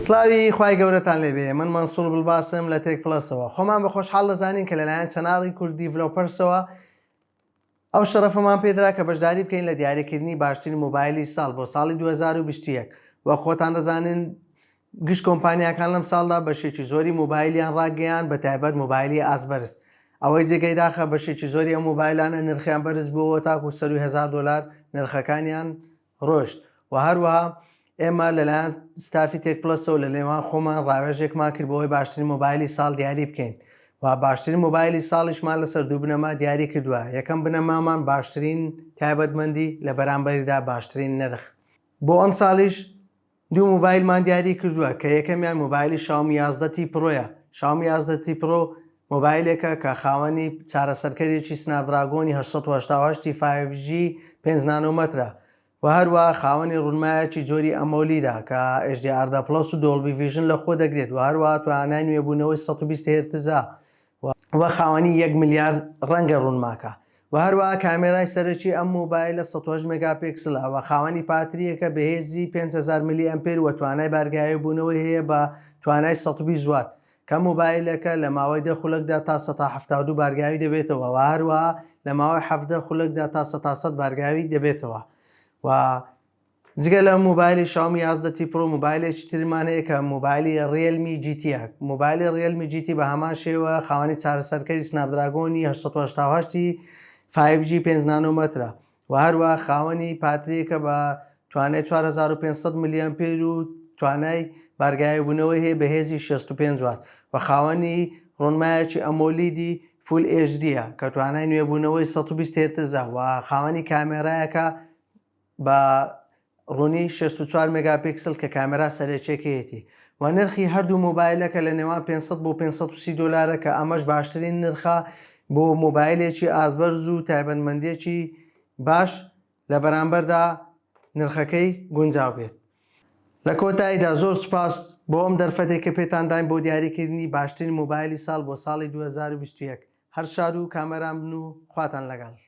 سڵاوی خوای گەورەتان لێبێ من مەنسوور بڵباسم لە تێک پڵەسەوە خۆمان بە خۆشحاڵ دەزانین کە لەلایەن channel ی کورد Developers ەوە ئەو شەڕەفەمان پێدرا کە بەشداری بکەین لە دیاریکردنی باشترین مۆبایلی ساڵ بۆ ساڵی 2021 وەک خۆتان دەزانن گشت کۆمپانیاکان لەم ساڵدا بەشێکی زۆری مۆبایلیان ڕاگەیان بە تایبەت مۆبایلی ئاست بەرز ئەوەی جێگەی داخە بەشێکی زۆری ئەم مۆبایلانە نرخیان بەرز بووەوە تاکو سەروی 1000 دلار نرخەکانیان ڕۆشت و هەروەها ئێمە لەلایەن ستافی تێک پلەسەوە لە نێوان خۆمان ڕاوێژێکمان کرد بۆ ئەوەی باشترین مۆبایلی ساڵ دیاری بکەین و باشترین مۆبایلی ساڵیشمان لەسەر دوو بنەما دیاری کردووە یەکەم بنەمامان باشترین تایبەتمەندی لە بەرامبەریدا باشترین نرخ بۆ ئەم ساڵیش دوو مۆبایلمان دیاری کردووە کە یەکەمیان مۆبایلی شاومی 11 تی پرۆیە. شاومی 11 تی پرۆ مۆبایلێکە کە خاوەنی چارەسەرکەرێکی سناپدراگۆنی 888 ی 5G 5 نانۆمەترە و هەروەها خاوەنی ڕوونمایەکی جۆری AMOLED ە کە HDR دە Plus و Dolby Vision لەخۆ دەگرێت و هەروەها توانای نوێبوونەوەی 120 هێرتزە و خاوەنی یەک ملیار ڕەنگە ڕوونماکە و هەروەها کامێرای سەرەکی ئەم مۆبایلە 108 مێگاپێکسلە و خاوەنی پاترییەکە بەهێزی 5000 ملی ئەمپێر و توانای بارگاویبوونەوەی هەیە بە توانای 120 وات کە مۆبایلەکە لە ماوەی دە خولەکدا تا 72% بارگاوی دەبێتەوە و هەروەها لە ماوەی 17 خولەکدا تا 100% بارگاوی دەبێتەوە و جگە لە مۆبایلی شاومی 11 تی پرۆ مۆبایلێکی ترمان هەیە کە مۆبایلی ڕیلمی جی تیە مۆبایلی ڕیلمی جی تی بە هەمان شێوە خاوەنی چارەسەرکەری سناپدراگۆنی 888 5G 5 نانۆمەترە و هەروە خاوەنی پاتریەکە بە توانای 4500 ملی ئەمپێر و توانای بارگاوی بوونەوەی هەیە بە هێزی 65 وات و خاوەنی ڕۆنمایەکی AMOLED ی Full HD یە کە توانای نوێبوونەوەی 120 هێرتزە و خاوەنی کامێرایەکە بە ڕوونی 64 مێگاپیکسل کە کامێرا سەرەکیەکەیەتی و نرخی هەردوو مۆبایلەکە لە نێوان 500 بۆ 530 دۆلارە کە ئەمەش باشترین نرخە بۆ مۆبایلێکی ئاستبەرز و تایبەتمەندێکی باش لە بەرامبەردا نرخەکەی گونجاو بێت. لە کۆتاییدا زۆر سوپاس بۆ ئەم دەرفەتەی کە پێتان داین بۆ دیاریکردنی باشترین مۆبایلی ساڵ بۆ ساڵی 2021. هەر شاد و کامەران بن و خواتان لەگەڵ.